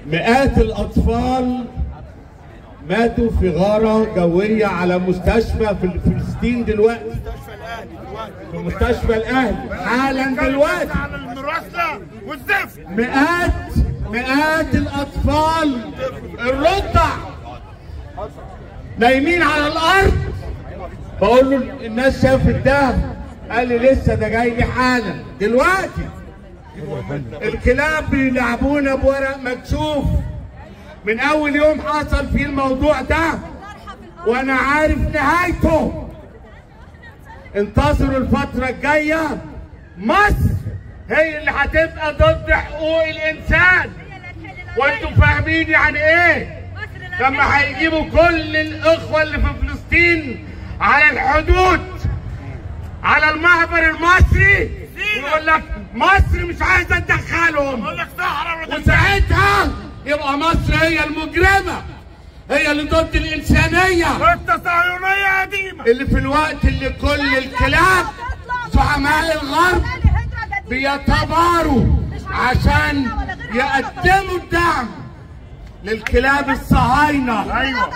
مئات الأطفال ماتوا في غارة جوية على مستشفى في فلسطين دلوقتي، في مستشفى الأهلي حالا دلوقتي. مئات الأطفال الرضع نايمين على الأرض. بقول له الناس شافت ده، قال لي لسه ده جاي لي حالا دلوقتي. الكلاب بيلعبونا بورق مكشوف من اول يوم حصل فيه الموضوع ده، وانا عارف نهايته. انتظروا الفترة الجاية، مصر هي اللي هتبقى ضد حقوق الانسان. وانتم فاهمين يعني ايه لما هيجيبوا كل الاخوة اللي في فلسطين على الحدود على المعبر المصري، ويقول لك مصر مش عايزه تدخلهم، وساعتها يبقى مصر هي المجرمة، هي اللي ضد الانسانية والتصهيونيه قديمة، اللي في الوقت اللي كل الكلاب زعماء الغرب بيتباروا عشان يقدموا الدعم للكلاب الصهاينة. ايوه.